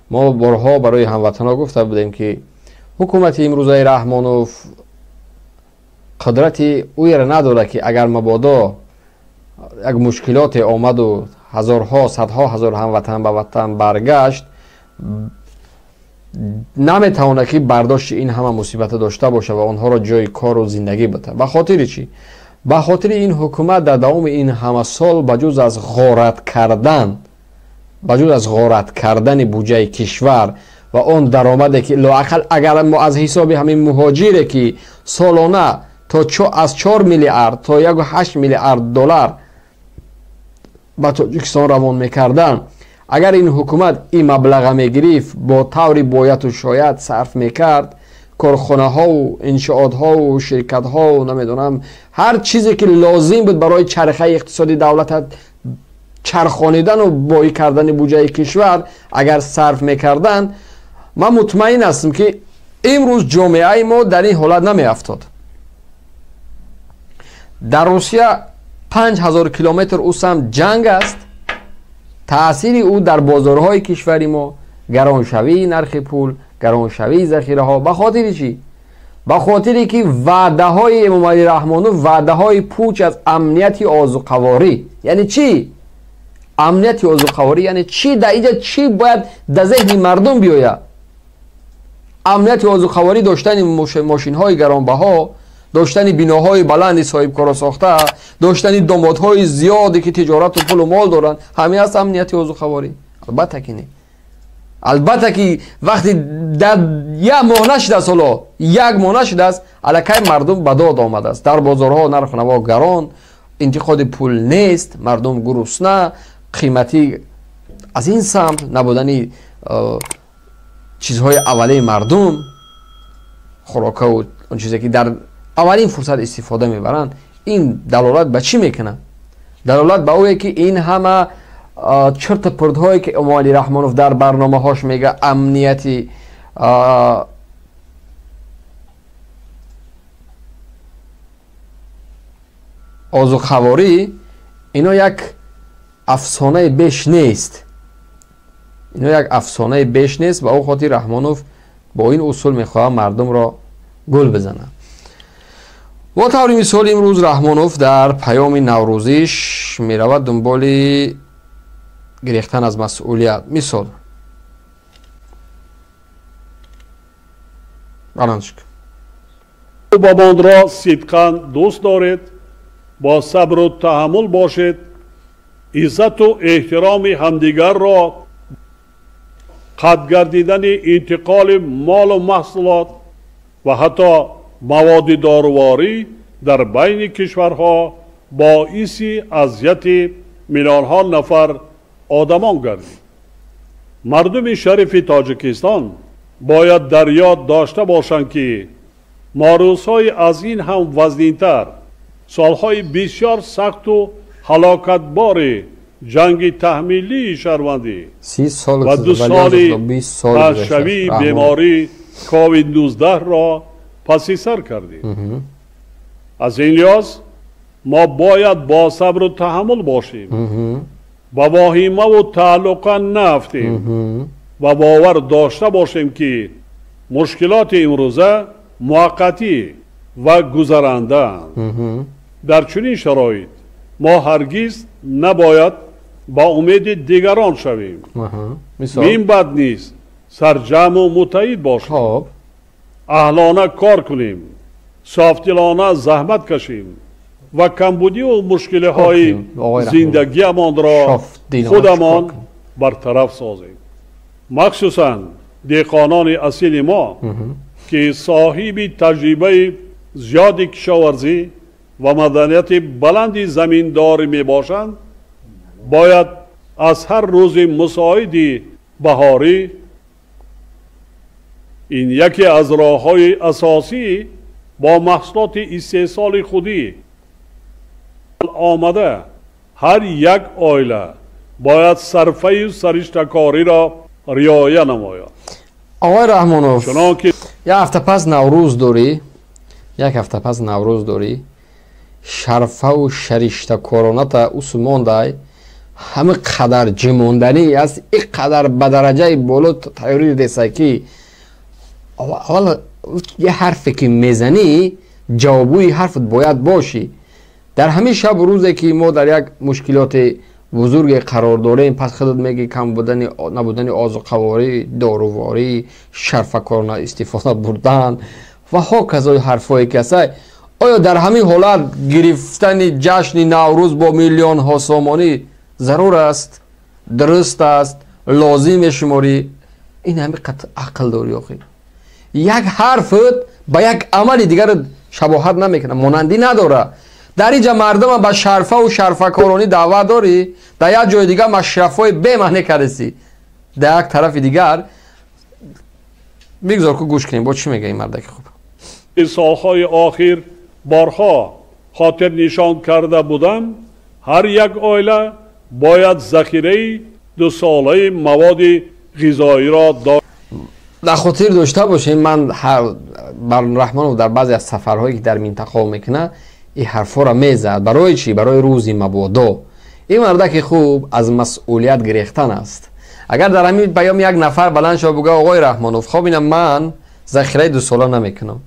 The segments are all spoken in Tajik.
Мо борҳо барои ҳамватанҳо гуфта будем, ки ҳукумати имрӯзаи Раҳмонов қудрати ӯеро надорад, ки агар мабодо як мушкилоте омаду ҳазорҳо, садҳо ҳазор ҳамватан ба ватан баргашт, наметавонад, ки бардошти ин ҳама мусибата дошта бошад ва онҳоро ҷои кору зиндагӣ битад. Ба хотири чӣ? Ба хотири ин ҳукумат дар давоми ин ҳама сол ба ҷуз аз ғорат кардан, ба ҷуз аз ғорат кардани буҷаи кишвар ва он даромаде, ки лоақал агар мо аз ҳисоби ҳамин муҳоҷире, ки солона то аз 4 миллиард то 1,8 миллиард доллар ба Тоҷикистон равон мекарданд, агар ин ҳукумат ин маблаға мегирифт, бо таври бояту шояд сарф мекард, корхонаҳову иншоотҳову ширкатҳову намедонам ҳар чизе, ки лозим буд барои чархаи иқтисоди давлата чархонидану боӣ кардани буҷаи кишвар агар сарф мекарданд, ман мутмаин ҳастам, ки имрӯз ҷомеаи мо дар ин ҳолат намеафтод. Дар Русия 5000 километр ӯ самт ҷанг аст. Таъсири ӯ дар бозорҳои кишвари мо, гароншавии нархи пул, гароншавии захираҳо. Ба хотири чӣ? Ба хотире ки ваъдаҳои Эмомалӣ Раҳмонов ваъдаҳои пуч аз амнияти озуқаворӣ. Яъне чӣ? Амнияти озуқаворӣ яъне чӣ? Дар инҷа чӣ бояд дар зеҳни мардум биёяд? Амнияти озуқаворӣ доштани мошинҳои гаронбаҳо, доштани биноҳои баланди соҳибкоро сохта, доштани домодҳои зиёде, ки тиҷорату пулу мол доранд, ҳамин аст амнияти озуқаворӣ? Албатта ки не. Албатта ки вақти дар як моҳ нашудааст, ҳоло як моҳ нашудааст, аллакай мардум ба дод омадааст. Дар бозорҳо нарху наво гарон, интиқоди пул нест, мардум гурусна, қиматӣ аз ин самт, набудани чизҳои аввалии мардум, хӯрокаву он чизе, ки дар аввалин фурсат истифода мебаранд. Ин далолат ба чӣ мекунад? Далолат ба ое, ки ин ҳама чирту пуртҳое, ки Эмомалӣ Раҳмонов дар барномаҳош мега, амнияти озуқаворӣ, ино як афсонаи беш нест, ино як афсонаи беш нест. Ба ӯ хотир Раҳмонов бо ин усул мехоҳад мардумро гул бизанад. Бо таври мисол, имрӯз Раҳмонов дар паёми наврӯзиш меравад дунболи гирехтан аз масъулият. Мисол, баландшик. Бобонро сидқан дӯст доред, бо сабру таҳаммул бошед, иззату эҳтироми ҳамдигарро қатъ гардидани интиқоли молу маҳсулот ва ҳатто маводи доруворӣ дар байни кишварҳо боиси азияти миллионҳо нафар одамон гардид. Мардуми шарифи Тоҷикистон бояд дар ёд дошта бошанд, ки мо рӯзҳои аз ин ҳам вазнинтар, солҳои бисёр сахту ҳалокатбори ҷанги таҳмилии шаҳрвандӣ ва 2 соли паҳншавии беморӣ ковид-19-ро паси сар кардем. Аз ин лиҳоз мо бояд бо сабру таҳаммул бошем, ба воҳимаву тааллуқа наафтем ва бовар дошта бошем, ки мушкилоти имрӯза муваққатӣ ва гузарандаанд. Дар чунин шароит мо ҳаргиз набояд ба умеди дигарон шавем. Мин бад низ сарҷамъу муттаҳид бошем, аҳлона кор кунем, софдилона заҳмат кашем ва камбудиву мушкилиҳои зиндагиамонро худамон бартараф созем. Махсусан деҳқонони асили мо, ки соҳиби таҷрибаи зиёди кишоварзӣ ва маданияти баланди заминдорӣ мебошанд, бояд аз ҳар рӯзи мусоиди баҳорӣ, ин яке аз роҳҳои асосӣ бо маҳсулоти истеҳсоли худӣ омада, ҳар як оила бояд сарфаю сариштакориро риоя намояд. Оқои Раҳмонов, як ҳафта пас Наврӯз дорӣ, як ҳафта пас Наврӯз дорӣ, шарфаву шариштакороната усу мондай, Ҳама қадар ҷимонданӣ аст, ин қадар ба дараҷаи боло тайёрӣ дидеса, ки аввал я ҳарфе ки мезанӣ, ҷавобгӯи ҳарфат бояд бошӣ. Дар ҳамин шабу рӯзе ки мо дар як мушкилоти бузурге қарор дорем, пас худат мегӣ, кам будани, набудани озуқаворӣ, доруворӣ, шарфакорона истифода бурдан ва ҳоказои ҳарфҳое ки ҳастай, оё дар ҳамин ҳолат гирифтани ҷашни Наврӯз бо миллионҳо сомонӣ зарур аст, дуруст аст, лозим мешуморӣ? Ин ҳами қат ақл дорӣ? Охи, як ҳарфат ба як амали дигар шабоҳат намекунад, монандӣ надорад. Дар инҷа мардума ба шарфаву шарфакоронӣ даъват дорӣ, дар як ҷои дигар машрафҳои бемаъне кардасӣ. Дар як тарафи дигар бигзор ку гӯш кунем, бо чӣ мега ин мардаки хуб. Солҳои охир борҳо хотирнишон карда будам, ҳар як оила бояд захираи дусолаи маводи ғизоиро Дар хотир дошта бошем, ман Раҳмонов дар баъзе аз сафарҳое ки дар минтақао мекунад, ин ҳарфҳоро мезад. Барои чӣ? Барои рӯзи мабодо. Ин мардаки хуб аз масъулият гирехтан аст. Агар дар ҳамин паём як нафар баланд шава, буга: «Оғои Раҳмонов, хоб, ина ман захираи дусола намекунам,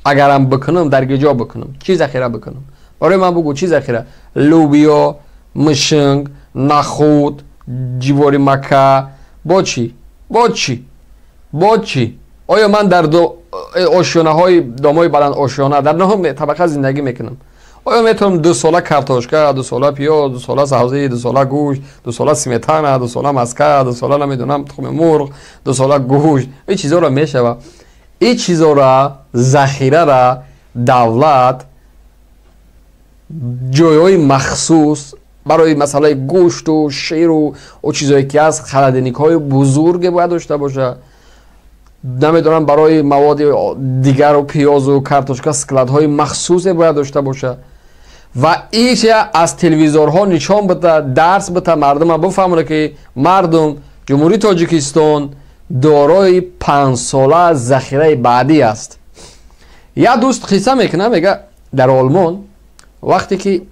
агарам бикунам, дар киҷо бикунам, чӣ захира бикунам, барои ман бугӯ, чӣ захира? Лӯбиё, мушинг, нахуд, ҷивори мака, бо чӣ, бо чӣ, бо чӣ? Оё ман дар ошёнаҳои домои баланд ошёна дар наҳум табақа зиндагӣ мекунам? Оё метавонам 2 сола картошка, 2 сола пиёз, 2 сола сабзӣ, 2 сола гӯшт, 2 сола сметана, 2 сола маска, 2 сола, намедонам, тухми мурғ, 2 сола гӯшт, ин чизоро мешава?» Ин чизора захирара давлат ҷойҳои махсус барои масъалаи гӯшту ширу чизое ки ҳаст, холодильник ҳои бузурге бояд дошта бошад. Намедонам, барои маводи дигару пиёзу картошка склад ҳои махсусе бояд дошта бошад ва иша аз телевизорҳо нишон бита, дарс бита, мардума бифаҳмона, ки мардум, Ҷумҳурии Тоҷикистон дорои 5-сола захираи баъдӣ аст. Як дӯст қисса мекунад, мега, дар Олмон вақте ки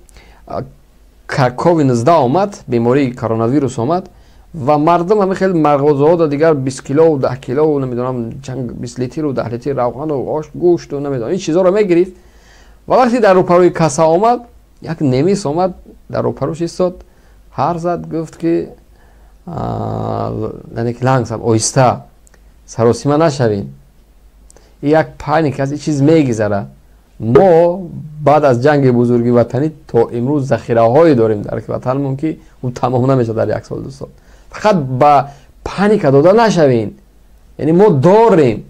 ковид 19 омад, бемории коронавирус омад ва мардум ҳами хел мағозаҳо дигар 20 килову 10 килову, намедонам, 20 литру 10 литр равғану ош, гӯшту, намедонам, ин чизҳоро мегирифт. Ва вақте дар рӯпарӯи касса омад, як немис омад, дар рӯпарӯш истод, ҳарф зад, гуфт ки langsam, оҳиста, саросима нашавем, як паника аст, ин чиз мегизарад. Мо баъд аз Ҷанги Бузурги Ватанӣ то имрӯз захираҳое дорем дар ватанмон, ки ӯ тамом намешавад дар як сол, 2 сол. Фақат ба паника дода нашавем, яъне мо дорем,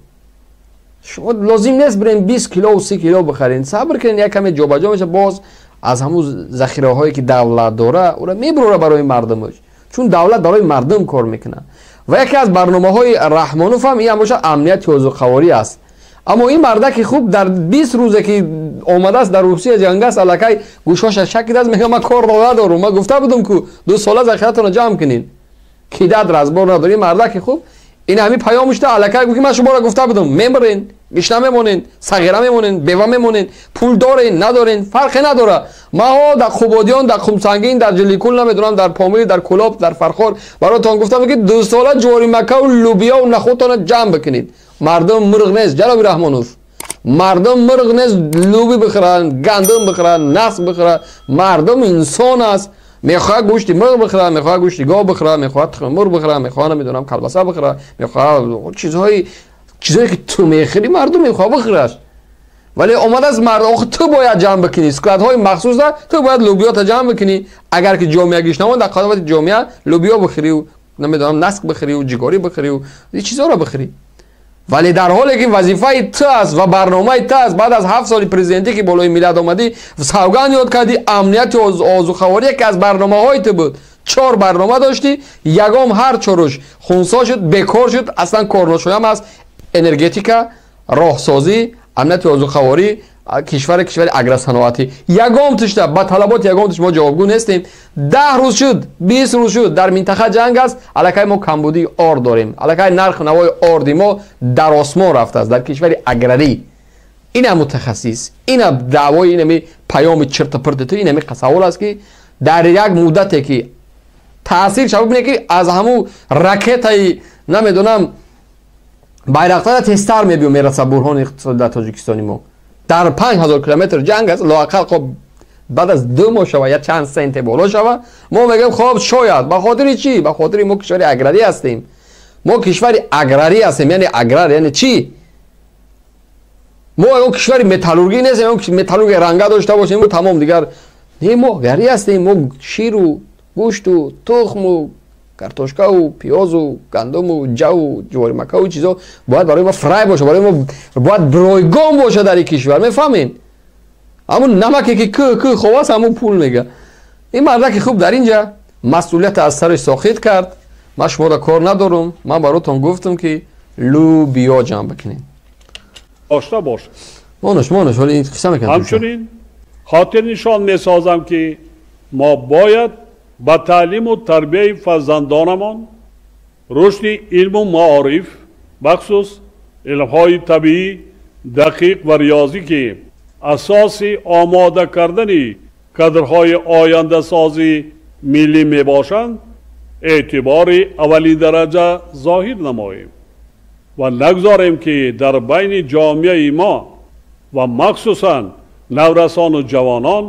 шумо лозим нест бирем 20 килову 30 кило бихарем, сабр кунед, як каме ҷобаҷо мешавад. Боз аз ҳамун захираҳое ки давлат дора, ӯра мебурора барои мардумаш, чун давлат барои мардум кор мекунад. Ва яке аз барномаҳои Раҳмонов ҳам ин ҳам бошад, амнияти озуқаворӣ аст. Аммо ин мардаки хуб дар 20 рӯзе ки омадааст, дар Русия ҷанг аст, аллакай гӯшоша шакидааст, мега: «Ман кор надорум, ман гуфта будум, ку 2 сола захиратонро ҷамъ кунед, кидат разбор надорӣ.» Мардаки хуб ин ҳамин паём шуда, аллакай гуфт ки ман шуморо гуфта будум, мемирен, гишна мемонен, сағира мемонен, бева мемонен, пул дорен, надорен, фарқе надора. Маҳо дар Қубодиён, дар Қумсангин, дар Ҷиликул, намедонам, дар Помир, дар Кулоб, дар Фархор баротон гуфтам, ки 2 сола ҷуворимаккаву лӯбиёву нахудтона ҷамъ бикунед. Мардум мурғ нест, ҷаноби Раҳмонов, мардум мурғ нест, лӯби бихӯранд, гандум бихӯранд, наск бихӯранд. Мардум инсон аст, мехоҳад гӯшти мурғ бихӯрад, мехоҳад гӯшти гов бихӯрад, мехоҳад тухми мурғ бихӯрад, мехоҳад, намедонам, колбаса бихӯрад, мехоҳад чизҳое ки ту мехӯрӣ, мардум мехоҳад бихӯраш. Вале омадааст мард, охи ту бояд ҷамъ бикунӣ, склад ҳои махсуса, ту бояд лӯбиёта ҷамъ бикунӣ. Агар ки ҷомеа гишнамон, дар қадовати ҷомеа лӯбиё бихӯрию, намедонам, наск бихӯрию, ҷигорӣ бихӯрию, ин чизҳоро бихӯрӣ. Вале дар ҳоле ки вазифаи ту аст ва барномаи ту аст, баъд аз 7 соли президентӣ ки болои миллат омадӣ, савганд ёд кардӣ, амнияти озуқаворӣ яке аз барномаҳои ту буд. Чор барнома доштӣ, ягом ҳар чоруш хунсо шуд, бекор шуд, аслан корношоям аст: энергетика, роҳсозӣ, амнияти озуқаворӣ, кишвари агросаноатӣ. Ягом тушта ба талаботи ягом туш мо ҷавобгӯ нестем. 10 рӯз шуд, 20 рӯз шуд, дар минтақа ҷанг аст, аллакай мо камбудии орд дорем, аллакай нарху навои орди мо дар осмон рафтааст дар кишвари аграрӣ. Ина мутахассис, ина даъвои, инами паёми чиртапирти ту, инами савол аст, ки дар як муддате ки Таъсир шава, бибине ки аз ҳамун ракетаи намедонам Байрақтара тезтар мебиё мераса буҳрони иқтисодӣ дар Тоҷикистони мо. Дар 5000 километр ҷанг аст, лоақал хоб баъд аз 2 моҳ шава, я чанд сенте боло шава, мо мегӯем хоб шояд. Ба хотири чӣ? Ба хотири мо кишвари аграрӣ ҳастем. Мо кишвари аграрӣ ҳастем, яъне аграр яъне чӣ? Мо ягон кишвари металлургӣ нестем, ягон металлургия ранга дошта бошем, тамом дигар. Не, мо аграрӣ ҳастем, мо ширу гӯшту тухму картошкаву пиёзу гандуму ҷаву ҷуворимакаву чизо бояд барои мо фрай боша, барои мо бояд ройгон боша дар ин кишвар, мефаҳмед? Ҳамун намаке ки кӯ хоб аст, ҳамун пул мега. Ин мардаки хуб дар инҷа масъулията аз сараш соқит кард. Ман шуморо кор надорум, ман баротон гуфтам ки лӯбиё ҷамъ бикунем. Дошта бошад. Монаш, монаш, ҳоли ин қисса мекунам. Ҳамчунин хотирнишон месозам, ки мо бояд ба таълиму тарбияи фарзандонамон, рушди илму маориф, бахусус илмҳои табиӣ, дақиқ ва риёзӣ, ки асоси омода кардани кадрҳои ояндасози миллӣ мебошанд, эътибори аввалиндараҷа зоҳир намоем ва нагзорем, ки дар байни ҷомеаи мо ва махсусан наврасону ҷавонон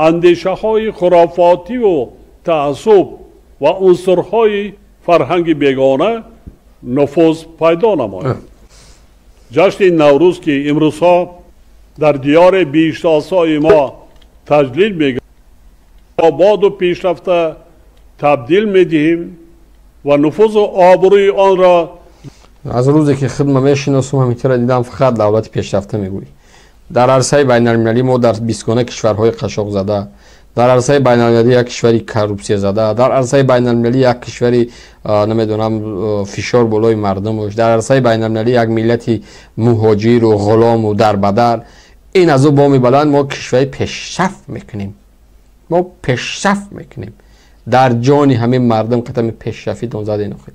андешаҳои хурофотиву таассуб ва унсурҳои фарҳанги бегона нуфуз пайдо намояд. Ҷашни Наврӯз, ки имрӯзҳо дар диёри биҳиштосои мо таҷлил мегардад, ободу пешрафта табдил медиҳем ва нуфузу обрӯи онро Аз рӯзе ки хидма мешиносум, ҳаминтара дидам, фақат давлати пешрафта мегӯӣ. Дар арсаи байналмилалӣ мо дар бистгона кишварҳои қашоқзада, дар арсаи байналмилалӣ як кишвари коррупсиязада, дар арсаи байналмилалӣ як кишвари намедонам фишор болои мардумуш, дар арсаи байналмилалӣ як миллати муҳоҷиру ғулому дарбадар. Ин аз ӯ боми баланд мо кишвари пешрафт мекунем, мо пешрафт мекунем. Дар ҷони ҳамин мардум қатами пешрафитон заден охир.